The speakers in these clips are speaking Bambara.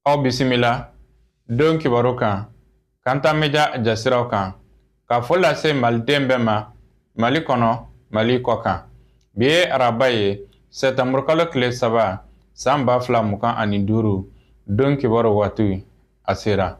Aw bisimila don kibaru kan Kanta Media jasiraw kan ka foli lase maliden bɛɛ ma Mali kɔnɔ, Mali kɔ kan. Bi ye araba ye, sɛtanburukalo tile 3, san 2025. Don kibaru waati a sera.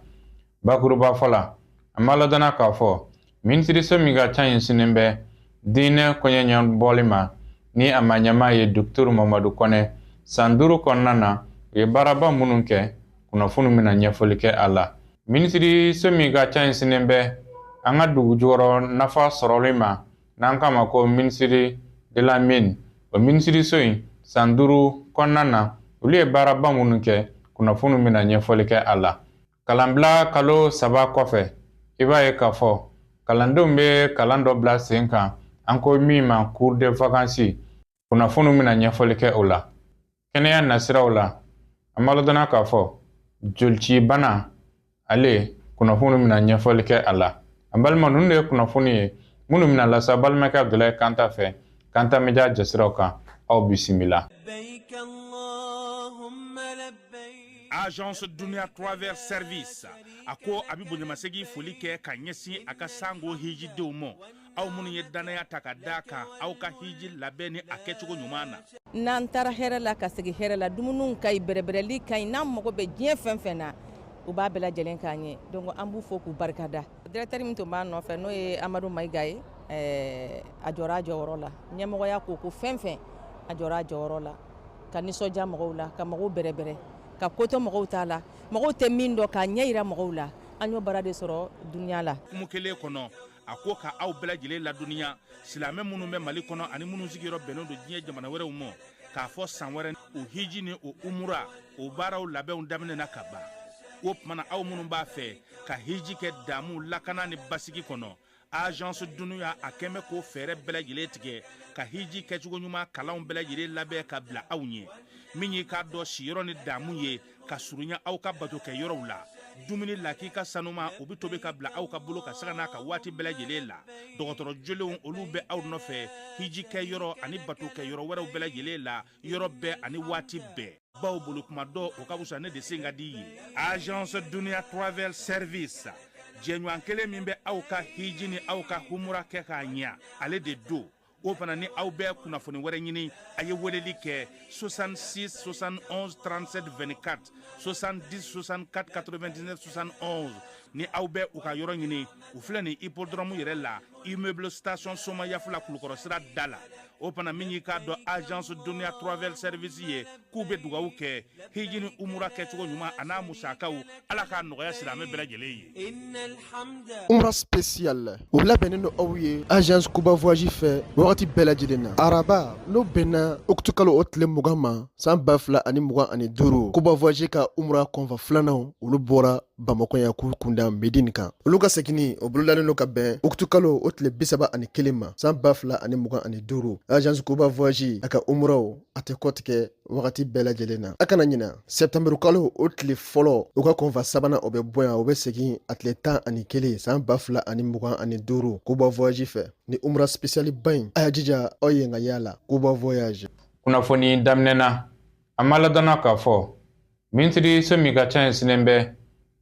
Bakuruba fɔ la, an b'a ladɔnna k'a fɔ minisiriso min ka ca ɲɛsinnen bɛ diinɛ koɲɛ ɲɛnabɔli ma, ni a ma ɲɛmaa ye Docteur Mamadu Kɔnɛ, san 5 kɔnɔna na, u ye baaraba minnu kɛ, kunnafoni bɛna ɲɛfɔli kɛ a la. Minisiriso min ka ca ɲɛsinnen bɛ an ka dugu jukɔrɔ nafa sɔrɔli ma, n'an k'a ma ko ministre de la mine, o minisiriso in, san 5 kɔnɔna na, olu ye baaraba minnu kɛ, kunnafoni bɛna ɲɛfɔli kɛ a la. Kalanbila kalo 3 kɔfɛ, i b'a ye k'a fɔ kalandenw bɛ kalan dɔ bila sen kan, an ko min ma cours de vacances, kunnafoni bɛna ɲɛfɔli kɛ o la. Kɛnɛya nasiraw la, an b'a ladɔnna k'a fɔ jolicibana, ale kunnafoni bɛna ɲɛfɔli kɛ a la. An balima, ninnu de ye kunnafoni ye minnu bɛna lase balimakɛ Abudulayi Kanta fɛ Kanta Media jasiraw kan. Aw bisimila. Agence Dunia Travel Service a ko a bɛ bonyamasegin foli kɛ ka ɲɛsin a ka sango hijidenw ma, aw minnu ye dannaya ta ka da kan aw ka hiji labɛn ni a kɛcogo ɲuman na. N'an taara hɛrɛ la ka segin hɛrɛ la, dumuniw ka ɲi, bɛrɛbɛrɛli ka ɲi. N'an mago bɛ diɲɛ fɛn fɛn na, u b'a bɛɛ lajɛlen k'an ye. Donc an b'u fo k'u barikada. Directeur min tun b'a nɔfɛ, n'o ye Amadu Mayiga ye, a jɔra a jɔyɔrɔ la. Ɲɛmɔgɔya ko fɛn fɛn, a jɔra a jɔyɔrɔ la ka nisɔndiya mɔgɔw la, ka mɔgɔw bɛrɛbɛrɛ, ka kotɔ mɔgɔw t'a la, mɔgɔw tɛ min dɔn, k'a ɲɛ yira mɔgɔw la. An y'o baara de sɔrɔ dunuya la. Kumu kelen kɔnɔ, a ko ka aw bɛɛ lajɛlen ladɔnniya, silamɛ minnu bɛ Mali kɔnɔ ani minnu sigiyɔrɔ bɛnnen don diɲɛ jamana wɛrɛw ma, k'a fɔ san wɛrɛ o hiji ni o umura o baaraw labɛnw daminɛna ka ban. O tuma na, aw minnu b'a fɛ ka hiji kɛ damu, lakana ni basigi kɔnɔ, Agence Dunuya a kɛn bɛ k'o fɛɛrɛ bɛɛ lajɛlen tigɛ ka hiji kɛcogo ɲuman kalanw bɛɛ lajɛlen labɛn ka bila aw ɲɛ. Min y'i k'a dɔn siyɔrɔ ni damu ye ka surunya aw ka bato kɛ yɔrɔw la, dumuni lakika sanuma, o bɛ tobi ka bila aw ka bolo ka saga n'a ka waati bɛɛ lajɛlen la. Dɔgɔtɔrɔ jolenw, olu bɛ aw nɔfɛ hiji kɛ yɔrɔ ani bato kɛ yɔrɔ wɛrɛw bɛɛ lajɛlen la, yɔrɔ bɛɛ ani waati bɛɛ. Baw bolo kuma dɔ, o ka fisa ne de sen ka di ye. Agence Dunia Travel Service, jɛɲɔgɔn kelen min bɛ aw ka hiji ni aw ka humura kɛ k'a ɲɛ, ale de don. O fana ni aw bɛ kunnafoni wɛrɛ ɲini, a ye weleli kɛ 66 71 37 24, 70 64 99 71. Ni aw bɛ u ka yɔrɔ ɲini, u filɛ nin hippodrome yɛrɛ la, immeuble station Somayafula, Kulukɔrɔ sira da la. O fana, min y'i k'a dɔn Agence Dunia Travel Service ye, k'u bɛ dugawu kɛ hiji ni umura kɛcogo ɲuman a n'a musakaw, Ala k'a nɔgɔya silamɛ bɛɛ lajɛlen ye. Umra spécial, o labɛnnen don aw ye Agence Kuba Voyage fɛ wagati bɛɛ lajɛlen na. Araba, n'o bɛnna ɔkutu o tile 20 ma, san 2025, Kuba Voyage ka umra convoi filanan, olu bɔra Bamakɔ yan k'u kunda Medine kan. Olu ka seginni, o bolodalen don ka bɛn ɔkutu o tile 31 ma, san 2025. Agence Kuba Voyage a ka umraw, a tɛ kɔtigɛ wagati bɛɛ lajɛlen na. A kana ɲina, sɛptanburu kalo o tile 1, u ka convoi sabanan, o bɛ bɔ yan, o bɛ segin a tile 11, san 2025, Kuba Voyage fɛ ni umra spécial ba in. A y'a jija aw ye ka y'a la Kuba Voyage. Kunnafoni daminɛ na, an b'a ladɔnna k'a fɔ minisiriso min ka ca ɲɛsinnen bɛ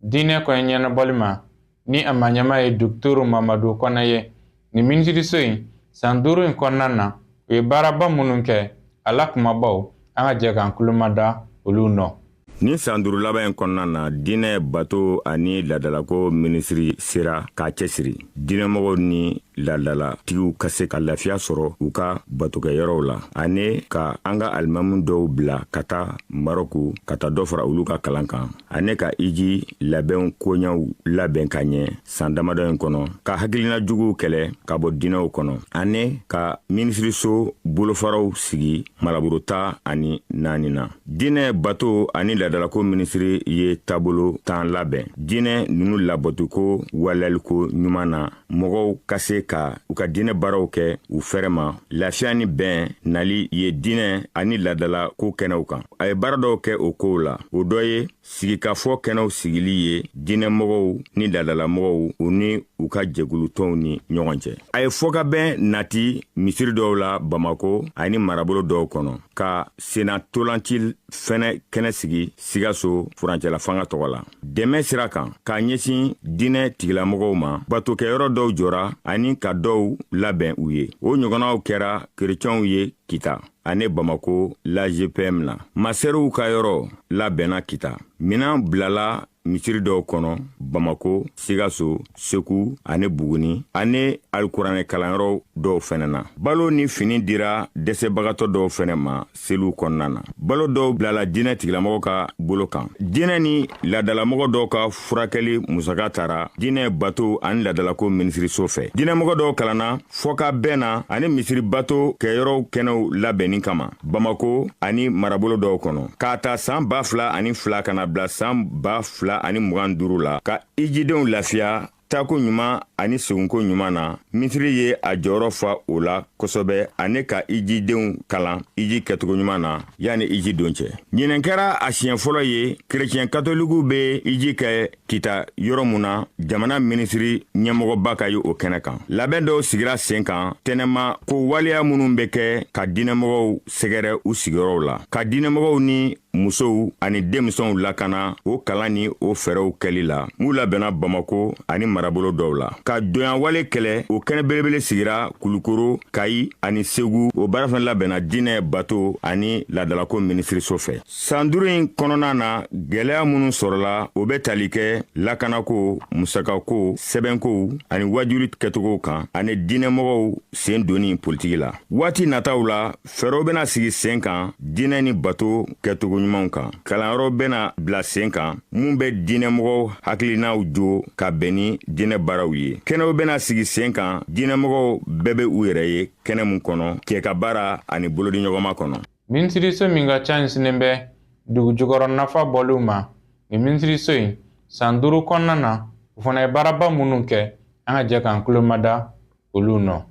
diinɛ koɲɛ ɲɛnabɔli ma, ni a ma ɲɛmaa ye Docteur Mamadu Kɔnɛ ye, nin minisiriso in, san 5 in kɔnɔna na, u ye baaraba minnu kɛ, a la kumabaw, an ka jɛ k'an tulomada olu nɔ. Ni san 5 laban in kɔnɔna na, diinɛ, bato ani ladalako minisiri sera k'a cɛsiri diinɛmɔgɔw ni ladalatigiw ka se ka lafiya sɔrɔ u ka batokɛyɔrɔw la, ani ka an ka alimamu dɔw bila ka taa Marɔku ka taa dɔ fara olu ka kalan kan, ani ka iji labɛnw koɲaw labɛn ka ɲɛ san damadɔ in kɔnɔ, ka hakilina juguw kɛlɛ ka bɔ diinɛw kɔnɔ, ani ka minisiriso bolofaraw sigi marabolo 14 na. Diinɛ, bato ani ladalako minisiri ye taabolo 10 labɛn diinɛ ninnu labɔtuko waleyaliko ɲuman na, mɔgɔw ka se ka u ka diinɛ baaraw kɛ u fɛrɛ ma, lafiya ni bɛn nali ye diinɛ ani laadala ko kɛnɛw kan. A ye baara dɔw kɛ o kow la, o dɔ ye sigikafɔ kɛnɛw sigili ye diinɛmɔgɔw ni laadalamɔgɔw, u ni u ka jɛkulutɔnw ni ɲɔgɔn cɛ. A ye fɔkabɛn nati misiri dɔw la Bamako ani marabolo dɔw kɔnɔ, ka senna tolanci fɛnɛ kɛnɛ sigi Sikaso furancɛla fanga tɔgɔ la. Dɛmɛ sira kan k'a ɲɛsin diinɛ tigilamɔgɔw ma, batokɛyɔrɔ dɔw jɔra ani ka dɔw labɛn u ye. O ɲɔgɔnnaw kɛra kerecɛnw ye Kita ani Bamako l'AGPM na. Masɛriw ka yɔrɔ labɛnna Kita. Minan bilala misiri dɔw kɔnɔ Bamako, Sikaso, Segu ani Buguni, ani alikuranɛ kalanyɔrɔ dɔw fɛnɛ na. Balo ni fini dira dɛsɛbagatɔ dɔw fɛnɛ ma seliw kɔnɔna na. Balo dɔw bilala diinɛ tigilamɔgɔ ka bolo kan. Diinɛ ni laadalamɔgɔ dɔw ka furakɛli musaka tara diinɛ bato ani laadalako minisiriso fɛ. Diinɛmɔgɔ dɔw kalanna fɔkabɛn na ani misiri bato kɛyɔrɔw kɛnɛw labɛnni kama Bamako ani marabolo dɔw kɔnɔ. K'a ta san 2002 ka na bila san 2025 la, ka ijidenw lafiya taako ɲuman ani seginko ɲuman na, minisiri ye a jɔyɔrɔ fa o la kosɛbɛ, ani ka ijidenw kalan iji kɛcogo ɲuman na yanni iji don cɛ. Ɲinɛn kɛra a siɲɛ fɔlɔ ye kerecɛn katolikiw bɛ iji kɛ Kita yɔrɔ mun na, jamana minisiri ɲɛmɔgɔba ka ye o kɛnɛ kan. Labɛn dɔw sigira sen kan tɛnɛma ko waleya minnu bɛ kɛ ka diinɛmɔgɔw sɛgɛrɛ u sigiyɔrɔw la, ka diinɛmɔgɔw ni musow ani denmisɛnw lakana, o kalan ni o fɛɛrɛw kɛli la m'u labɛnna Bamako ani marabolo dɔw la. Ka donyawale kɛlɛ, o kɛnɛ belebele sigira Kulukoro, Kayi ani Segu. O baara fana labɛnna diinɛ bato ani laadalako minisiriso fɛ. San 5 in kɔnɔna na, gwɛlɛya minnu sɔrɔla, o bɛ tali kɛ lakanako, musakako, sɛbɛnkow ani wajuli kɛcogow kan, ani diinɛmɔgɔw sen donni politiki la. Waati nataw la, fɛɛrɛw bɛna sigi sen kan diinɛ ni bato kɛcogo ɲumanw kan. Kalanyɔrɔ bɛna bila sen kan mun bɛ diinɛmɔgɔw hakilinaw jo ka bɛn ni diinɛ baaraw ye. Kɛnɛw bɛna sigi sen kan diinɛmɔgɔw bɛɛ bɛ u yɛrɛ ye kɛnɛ mun kɔnɔ, cɛ ka baara ani bolodiɲɔgɔnma kɔnɔ. Minisiriso min ka ca ɲɛsinnen bɛ dugu jukɔrɔ nafa bɔliw ma, nin minisiriso in san 5 kɔnɔna na, u fana ye baaraba minnu kɛ, an ka jɛ k'an tulo mada olu nɔ.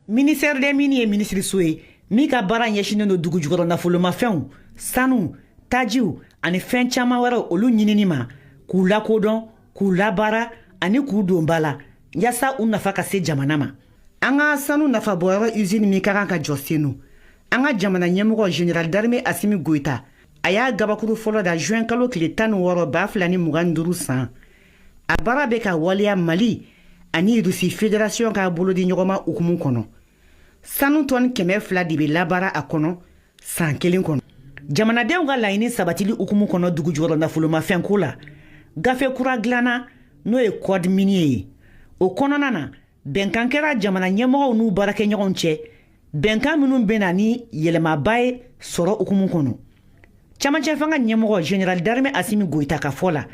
Ministère des Mines ye minisiriso ye min ka baara ɲɛsinnen don dugu jukɔrɔ nafolomafɛnw, sanu, tajiw ani fɛn caman wɛrɛw, olu ɲinini ma, k'u lakodɔn, k'u labaara ani k'u don ba la yaasa u nafa ka se jamana ma. An ka sanu nafabɔyɔrɔ usine min ka kan ka jɔ Senu, an ka jamana ɲɛmɔgɔ général d'armée Asimi Goyita, a y'a gabakuru fɔlɔ da juin kalo tile 16 2025 san. A baara bɛ ka waleya Mali ani Russie Fédération ka bolodiɲɔgɔnma hukumu kɔnɔ. Sanu tɔni 200 de bɛ labaara a kɔnɔ san kelen kɔnɔ. Jamanadenw ka laɲini sabatili hukumu kɔnɔ dugujukɔrɔ nafolomafɛnko la, gafe kura dilanna n'o ye code minier ye. O kɔnɔna na, bɛnkan kɛra jamana ɲɛmɔgɔw n'u baarakɛɲɔgɔnw cɛ, bɛnkan minnu bɛ na ni yɛlɛmaba ye sɔrɔ hukumu kɔnɔ. Camancɛ fanga ɲɛmɔgɔ général d'armée Asimi Goyita ka fɔ la,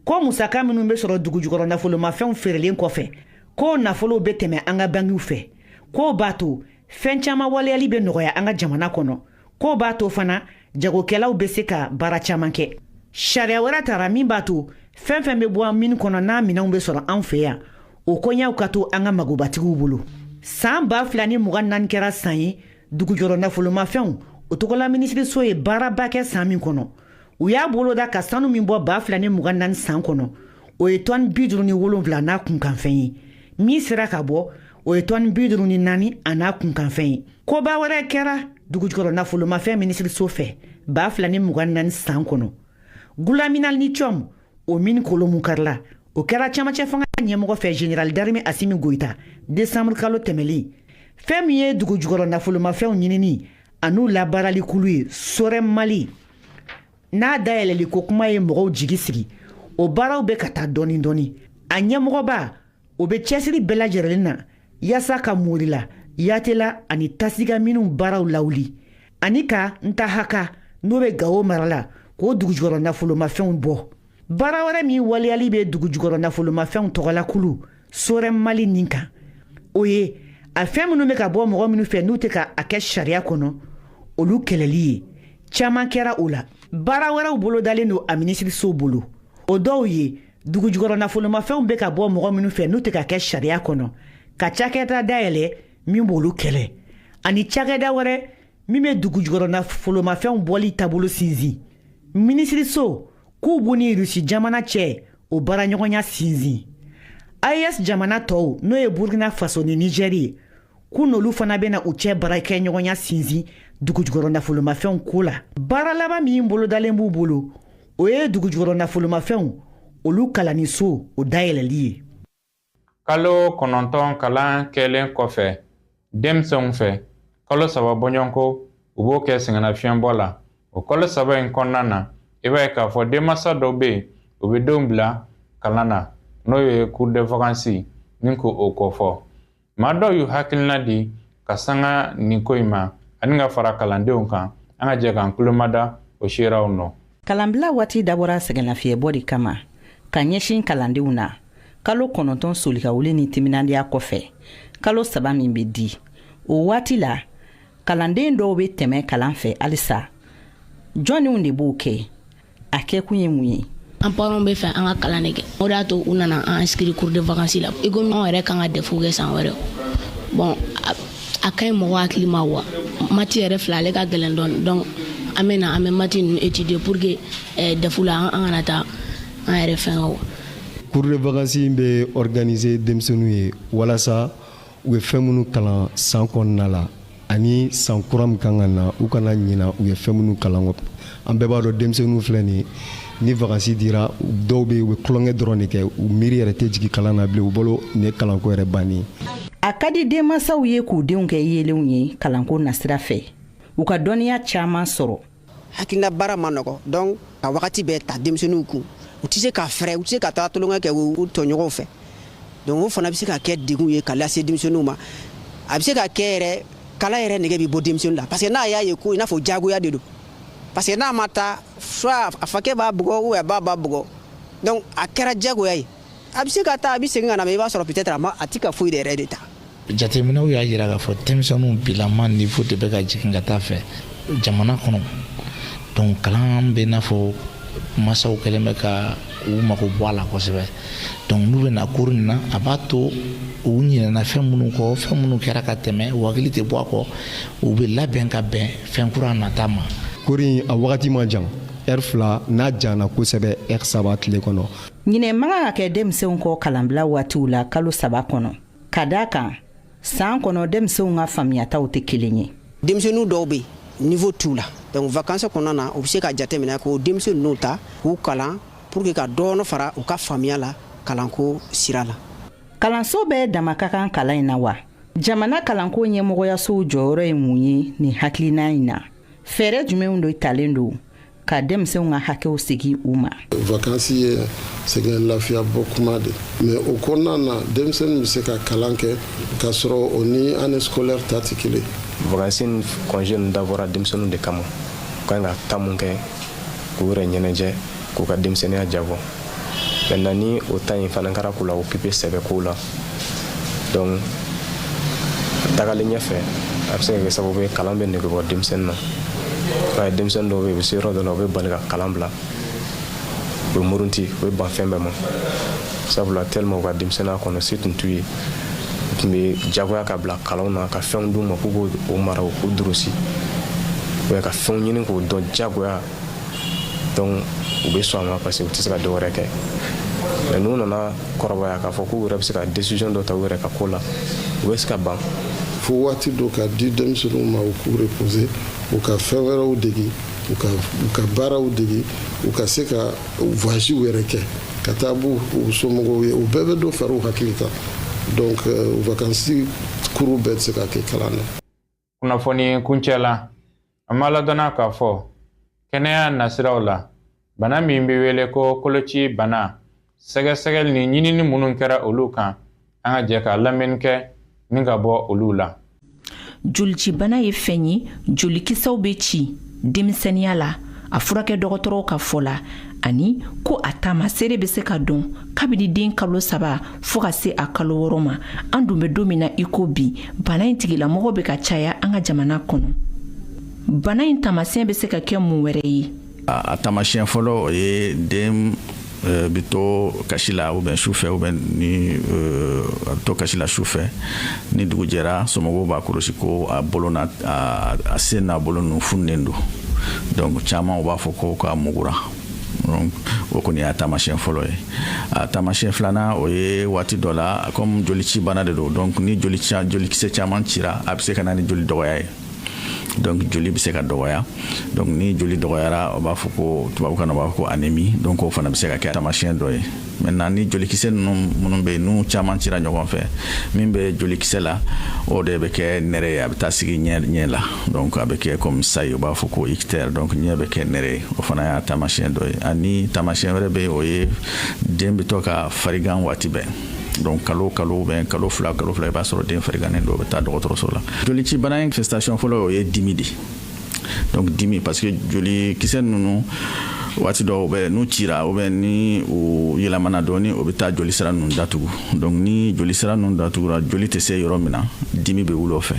ko musaka minnu bɛ sɔrɔ dugujukɔrɔ nafolomafɛnw feerelen kɔfɛ, k'o nafolow bɛ tɛmɛ an ka bankiw fɛ, k'o b'a to fɛn caman waleyali bɛ nɔgɔya an ka jamana kɔnɔ, k'o b'a to fana jagokɛlaw bɛ se ka baara caman kɛ. Sariya wɛrɛ tara min b'a to fɛn fɛn bɛ bɔ mine kɔnɔ n'a minɛnw bɛ sɔrɔ an fɛ yan, o koɲɛw ka to an ka magobatigiw bolo. San 2024 kɛra san ye dugujukɔrɔ nafolomafɛnw o tɔgɔla minisiriso ye baaraba kɛ san min kɔnɔ. U y'a boloda ka sanu min bɔ 2024 san kɔnɔ, o ye tɔni 57 n'a kunkanfɛn ye. Min sera ka bɔ, o ye tɔni 54 a n'a kunkanfɛn ye. Koba wɛrɛ kɛra dugujukɔrɔ nafolomafɛn minisiriso fɛ 2024 san kɔnɔ. Goulamina Lithium, o mine kolomu karila, o kɛra camancɛ fanga ɲɛmɔgɔ fɛ général d'armée Asimi Goyita décembre kalo tɛmɛlen. Fɛn min ye dugujukɔrɔ nafolomafɛnw ɲinini an'u labaarali kulu ye SOREM Mali, n'a dayɛlɛli ko kuma ye mɔgɔw jigi sigi, o baaraw bɛ ka taa dɔɔni dɔɔni. A ɲɛmɔgɔba o bɛ cɛsiri bɛɛ lajɛlen na yaasa ka Morila, Yatela ani Tasiga minnu baaraw lawuli, ani ka Ntahaka n'o bɛ Gawo mara la, k'o dugujukɔrɔ nafolomafɛnw bɔ. Baara wɛrɛ min waleyali bɛ dugujukɔrɔ nafolomafɛnw tɔgɔlakulu SOREM Mali nin kan, o ye a fɛn minnu bɛ ka bɔ mɔgɔ minnu fɛ n'u tɛ ka a kɛ sariya kɔnɔ, olu kɛlɛli ye. Caman kɛra o la. Baara wɛrɛw bolodalen don a minisiriso bolo, o dɔw ye dugujukɔrɔ nafolomafɛnw bɛ ka bɔ mɔgɔ minnu fɛ n'u tɛ ka kɛ sariya kɔnɔ, ka cakɛda dayɛlɛ min b'olu kɛlɛ ani cakɛda wɛrɛ min bɛ dugujukɔrɔ nafolomafɛnw bɔli taabolo sinsin. Minisiriso k'u b'u ni Rusi jamana cɛ o baaraɲɔgɔnya sinsin. AES jamana tɔw, n'o ye Burkina Faso ni Nizɛri ye, k'u n'olu fana bɛna u cɛ baarakɛɲɔgɔnya sinsin dugujukɔrɔ nafolomafɛnw ko la. Baara laban min bolodalen b'u bolo, o ye dugujukɔrɔ nafolomafɛnw olu kalanniso o dayɛlɛli ye. Kalo 9 kalan kɛlen kɔfɛ denmisɛnw fɛ, kalo 3 bɔɲɔgɔnko u b'o kɛ sɛgɛnnafiɲɛbɔ la. O kalo 3 in kɔnɔna na, i b'a ye k'a fɔ denmansa dɔw bɛ yen, u bɛ denw bila kalan na, n'o ye cours de vacances ni k'o kofɔ. Maa dɔw y'u hakilina di ka sanga nin ko in ma ani ka fara kalandenw kan. An ka jɛ k'an tulomada o seerew nɔ. Kalanbila waati dabɔra sɛgɛnlafiyɛbɔ de kama ka ɲɛsin kalandenw na. Kalo 9 solikawuli ni timinandiya kɔfɛ, kalo 3 min bɛ di o waati la, kalanden dɔw bɛ tɛmɛ kalan fɛ halisa. Jɔnniw de b'o kɛ? A kɛkun ye mun ye? An parents bɛ fɛ an ka kalan de kɛ, o de y'a to u nana an inscrit cours de vacances la. I komi anw yɛrɛ kan ka DEF kɛ san wɛrɛ, bon, a ka ɲi mɔgɔ hakili ma wa. Maths yɛrɛ filɛ, ale ka gɛlɛn dɔɔni, donc an bɛ na an bɛ maths ninnu étudier pour que DEF la an kana taa an yɛrɛ fɛngɛ wa. Cours de vacances bɛ organiser denmisɛnninw ye walasa u bɛ fɛn minnu kalan san kɔnɔna la ani san kura min kan ka na, u kana ɲina u ye fɛn minnu kalan kɔ. An bɛɛ b'a dɔn, denmisɛnninw filɛ nin ye, ni vacances dira, dɔw bɛ yen, u bɛ tulonkɛ dɔrɔn de kɛ, u miiri yɛrɛ tɛ jigin kalan na bilen. U bolo nin ye kalanko yɛrɛ bannen ye. A ka di denmansaw ye k'u denw kɛ yelenw ye kalanko nasira fɛ, u ka dɔnniya caman sɔrɔ. Hakilina baara ma nɔgɔ, donc ka wagati bɛɛ ta denmisɛnninw kun, u tɛ se ka fɛrɛ, u tɛ se ka taa tulonkɛ kɛ u tɔɲɔgɔnw fɛ. Donc o fana bɛ se ka kɛ degun ye ka lase denmisɛnninw ma. A bɛ se ka kɛ yɛrɛ, kalan yɛrɛ nege bɛ bɔ denmisɛnnin la, parce que n'a y'a ye ko i n'a fɔ jagoya de don, parce que n'a ma taa, soit a fakɛ b'a bugɔ ou a ba b'a bugɔ, donc a kɛra jagoya ye. A bɛ se ka taa, a bɛ segin ka na, mais i b'a sɔrɔ peut-être a ma, a ti ka foyi de yɛrɛ de ta. Jateminɛw y'a jira k'a fɔ denmisɛnninw bilama niveau de bɛ ka jigin ka taa fɛ jamana kɔnɔ. Donc kalan bɛ n'a fɔ masaw kɛlen bɛ ka u mago bɔ a la kosɛbɛ. Donc n'u bɛ na cours nin na, a b'a to u ɲinɛna fɛn minnu kɔ, fɛn minnu kɛra ka tɛmɛ, u hakili tɛ bɔ a kɔ, u bɛ labɛn ka bɛn fɛn kura nata ma. Cours in a wagati man jan, heure 2, n'a jana kosɛbɛ, heure 3 tile kɔnɔ. Ɲinɛ man kan ka kɛ denmisɛnw kɔ kalanbila waatiw la kalo 3 kɔnɔ, ka da kan san kɔnɔ denmisɛnw ka faamuyataw tɛ kelen ye. Denmisɛnninw dɔw bɛ yen, niveau t'u la, donc vacances kɔnɔna na, u bɛ se ka jateminɛ k'o denmisɛnnin ninnu ta k'u kalan pour que ka dɔɔnin fara u ka faamuya la kalanko sira la. Kalanso bɛɛ dama ka kan kalan in na wa? Jamana kalanko ɲɛmɔgɔyasow jɔyɔrɔ ye mun ye nin hakilina in na? Fɛɛrɛ jumɛnw de talen don ka denmisɛnw ka hakɛw segin u ma? Vacances ye sɛgɛn lafiya bɔ kuma de, mais o kɔnɔna na, denmisɛnnin bɛ se ka kalan kɛ k'a sɔrɔ o ni année scolaire ta tɛ kelen. Vacances ni congé ninnu dabɔra denmisɛnninw de kama. U kan ka temps mun kɛ k'u yɛrɛ ɲɛnajɛ, k'u ka denmisɛnninya jabɔ. Maintenant, ni o temps in fana kɛra k'u la occuper sɛbɛkow la, donc tagalen ɲɛfɛ, a bɛ se ka kɛ sababu ye kalan bɛ nege bɔ denmisɛnnin na. B'a ye, denmisɛnnin dɔw bɛ yen, u bɛ se yɔrɔ dɔ la, u bɛ bali ka kalan bila, u bɛ murunti, u bɛ ban fɛn bɛɛ ma, sabula tellement u ka denmisɛnninya kɔnɔ, se tun t'u ye, u tun bɛ jagoya ka bila kalanw na, ka fɛnw d'u ma k'u k'o mara, k'u durusi, ka fɛnw ɲini k'o dɔn jagoya. Donc u bɛ sɔn a ma parce que u tɛ se ka dɔ wɛrɛ kɛ. Mais n'u nana kɔrɔbaya, k'a fɔ k'u yɛrɛ bɛ se ka décision dɔ ta u yɛrɛ ka ko la, u bɛ se ka ban. Fo waati dɔ ka di denmisɛnninw ma, u k'u reposer, u ka fɛn wɛrɛw degi, u ka baaraw degi, u ka se ka voyage yɛrɛ kɛ ka taa b'u u somɔgɔw ye. U bɛɛ bɛ dɔ fara u hakili kan. Donc vacances cours bɛɛ tɛ se ka kɛ kalan na. Kunnafoni kuncɛ la, an b'a ladɔnna k'a fɔ kɛnɛya nasiraw la, bana min bɛ wele ko koloci bana, sɛgɛsɛgɛli ni ɲinini minnu kɛra olu kan, an ka jɛ ka lamɛnni kɛ ni ka bɔ olu la. Jolicibana ye fɛn ye, jolikisɛw bɛ ci denmisɛnninya la. A furakɛ dɔgɔtɔrɔw ka fɔ la ani ko a taamaseere bɛ se ka dɔn kabini den kalo 3 fɔɔ ka se a kalo 6 ma. An dun bɛ don min na i ko bi, bana in tigilamɔgɔ bɛ ka caya an ka jamana kɔnɔ. Bana in taamasiyɛn bɛ se ka kɛ mun wɛrɛ ye? A taamasiyɛn fɔlɔ, o ye den bɛ to kasi la ou bien su fɛ, ou bien ni a bɛ to kasi la su fɛ, ni dugu jɛra, somɔgɔw b'a kɔlɔsi ko a bolo n'a a sen n'a bolo ninnu fununen don. Donc caman u b'a fɔ ko k'a mugura. Donc o kɔni y'a taamasiyɛn fɔlɔ ye. A taamasiyɛn filanan, o ye waati dɔ la, comme jolici bana de don, donc ni joli jolikisɛ caman cira, a bɛ se ka na ni joli dɔgɔya ye. Donc joli bɛ se ka dɔgɔya. Donc ni joli dɔgɔyara, o b'a fɔ ko, tubabukan na, o b'a fɔ ko anémie. Donc o fana bɛ se ka kɛ taamasiyɛn dɔ ye. Maintenant, ni jolikisɛ ninnu minnu bɛ yen, n'u caman cira ɲɔgɔn fɛ, min bɛ jolikisɛ la, o de bɛ kɛ nɛrɛ ye, a bɛ taa sigi ɲɛ la. Donc a bɛ kɛ comme ça ye, u b'a fɔ ko ictère. Donc ɲɛ bɛ kɛ nɛrɛ ye, o fana y'a taamasiyɛn dɔ ye. Ani taamasiyɛn wɛrɛ bɛ yen, o ye den bɛ to ka farigan waati bɛɛ. Donc kalo kalo ou bien kalo 2, kalo 2, i b'a sɔrɔ den farigannen don, o bɛ taa dɔgɔtɔrɔso la. Jolici bana manifestation fɔlɔ, o ye dimi de. Donc dimi, parce que jolikisɛ ninnu, waati dɔw bɛ n'u cira ou bien ni u yɛlɛmana dɔɔni, o bɛ taa joli sira ninnu datugu. Donc ni joli sira ninnu datugura, joli tɛ se yɔrɔ min na, dimi bɛ wuli o fɛ.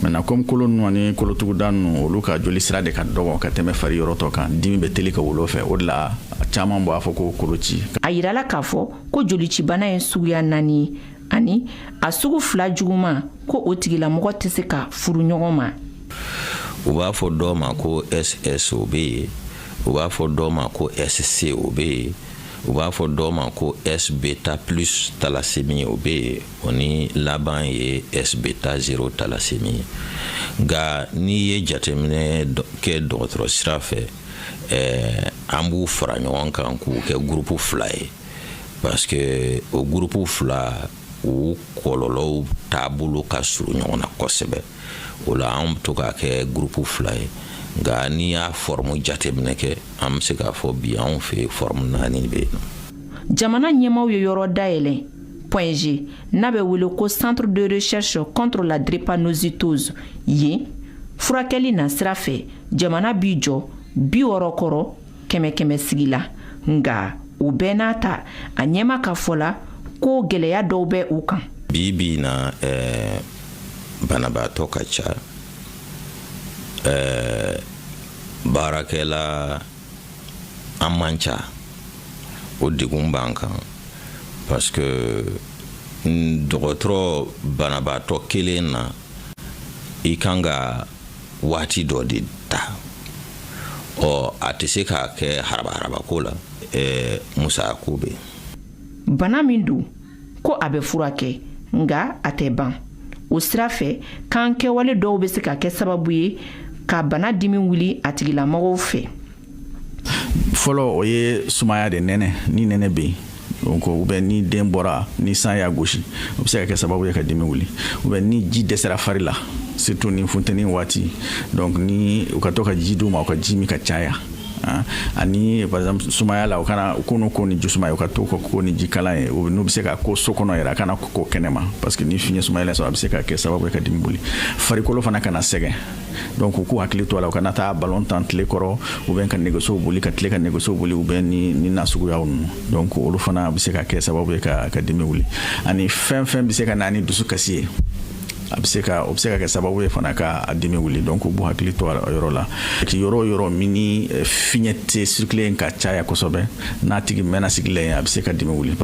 Maintenant, comme kolo ninnu ani kolotuguda ninnu, olu ka joli sira de ka dɔgɔ ka tɛmɛ fari yɔrɔ tɔ kan, dimi bɛ teli ka wuli o fɛ. O de la caman b'a fɔ ko koloci. A yirala k'a fɔ ko jolicibana ye suguya naani ye, ani a sugu fila juguman, ko o tigilamɔgɔ tɛ se ka furu ɲɔgɔn ma. U b'a fɔ dɔw ma ko SS, o bɛ yen. U b'a fɔ dɔw ma ko SC, o bɛ yen. U b'a fɔ dɔw ma ko S bêta plus thalassémie, o bɛ yen. O ni laban ye S bêta 0 thalassémie ye. Nka n'i ye jateminɛ kɛ dɔgɔtɔrɔ sira fɛ, an b'u fara ɲɔgɔn kan k'u kɛ groupe fila ye, parce que o groupe fila, u kɔlɔlɔw taabolo ka surun ɲɔgɔn na kosɛbɛ. O la an bɛ to k'a kɛ groupe fila ye. Nka n'i y'a forme jateminɛ kɛ, an bɛ se k'a fɔ bi anw fɛ yen, forme naani bɛ yen. Jamana ɲɛmaw ye yɔrɔ dayɛlɛ Point G, n'a bɛ wele ko Centre de recherche contre la drépanocytose. Yen furakɛli na sira fɛ, jamana b'i jɔ 60 kɔrɔ kɛmɛ kɛmɛ sigi la. Nka o bɛɛ n'a ta, a ɲɛma ka fɔ la ko gɛlɛya dɔw bɛ u kan. Bi bi na, banabaatɔ ka ca, baarakɛla an man ca. O degun b'an kan, parce que dɔgɔtɔrɔ, banabaatɔ kelen na, i kan ka waati dɔ de ta. Ɔ a tɛ se k'a kɛ harabaharabako la. Musako bɛ. Bana min don ko a bɛ furakɛ, nka a tɛ ban. O sira fɛ, k'an kɛwale dɔw bɛ se ka kɛ sababu ye ka bana dimi wuli a tigilamɔgɔw fɛ. Fɔlɔ, o ye sumaya de, nɛnɛ. Ni nɛnɛ bɛ yen, donc ou bien ni den bɔra, ni san y'a gosi, o bɛ se ka kɛ sababu ye ka dimi wuli. Ou bien ni ji dɛsɛra fari la, surtout ni funteni waati, donc ni u ka to ka ji d'u ma, u ka ji min ka caya. Ani par exemple sumaya la, u kana u k'u ko ni ji suma ye, u ka to ka ko ni ji kalan ye. N'u bɛ se ka ko so kɔnɔ yɛrɛ, a kana ko kɛnɛ ma, parce que ni fiɲɛ sumaya sɔrɔ, a bɛ se ka kɛ sababu ye ka dimi wuli. Farikolo fana kana sɛgɛn. Donc u k'u hakili to a la, u kana taa ballon tan tile kɔrɔ, ou bien ka nɛgɛsow boli, ka tile ka nɛgɛsow boli, ou bien ni na suguyaw ninnu. Donc olu fana bɛ se ka kɛ sababu ye ka dimi wuli. Ani fɛn fɛn bɛ se ka na ni dusu kasi ye, a bɛ se ka o bɛ se ka kɛ sababu ye fana ka a dimi wuli. Donc u b'u hakili to a yɔrɔ la. Yɔrɔ o yɔrɔ min ni fiɲɛ tɛ circuler ka caya kosɛbɛ, n'a tigi mɛnna sigilen yen, a bɛ se ka dimi wuli.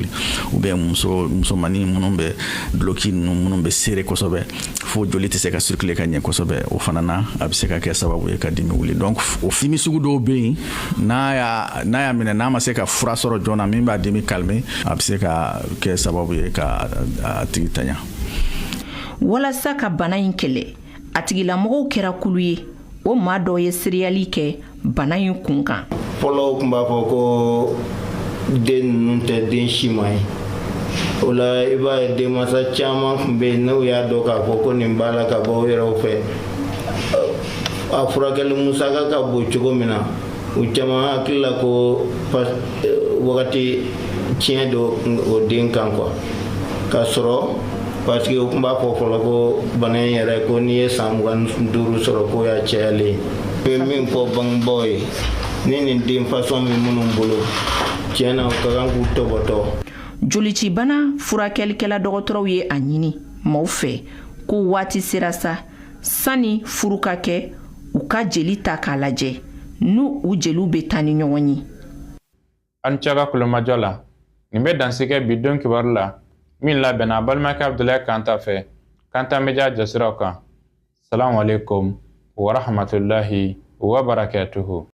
Ou bien muso musomanin minnu bɛ duloki ninnu minnu bɛ serrer kosɛbɛ fo joli tɛ se ka circuler ka ɲɛ kosɛbɛ, o fana na, a bɛ se ka kɛ sababu ye ka dimi wuli. Donc o dimi sugu dɔw bɛ yen, n'a y'a minɛ, n'a ma se ka fura sɔrɔ joona min b'a dimi calmer, a bɛ se ka kɛ sababu ye ka a tigi tanya. Walasa ka bana in kɛlɛ, a tigilamɔgɔw kɛra kulu ye. O maa dɔw ye seereyali kɛ bana in kun kan. Fɔlɔ tun b'a fɔ ko den ninnu tɛ den siman ye. O la, i b'a ye denmansa caman tun bɛ yen, n'u y'a dɔn k'a fɔ ko nin b'a la ka bɔ u yɛrɛw fɛ, a furakɛli musaka ka bon cogo min na, u caman hakili la ko wagati tiɲɛ don o den kan quoi. K'a sɔrɔ parce que u tun b'a fɔ fɔlɔ ko bana in yɛrɛ, ko n'i ye san 25 sɔrɔ, k'o y'a cayalen. N bɛ min fɔ bangebaaw ye, ni nin den façon bɛ minnu bolo, tiɲɛ na, u ka kan k'u tɔbɔtɔ. Jolicibana furakɛlikɛla dɔgɔtɔrɔw ye a ɲini maaw fɛ ko waati sera sa, sani furu ka kɛ, u ka jeli ta k'a lajɛ n'u u jeliw bɛ taa ni ɲɔgɔn ye. Aw ni ce aw ka kulomajɔ la. Nin bɛ dansigi bi don kibaru la min labɛnna a balimakɛ Abudulayi Kanta fɛ, Kanta Media jɔsiraw kan. Salamu aleykum wa rahmatulahi wa barakatuhu.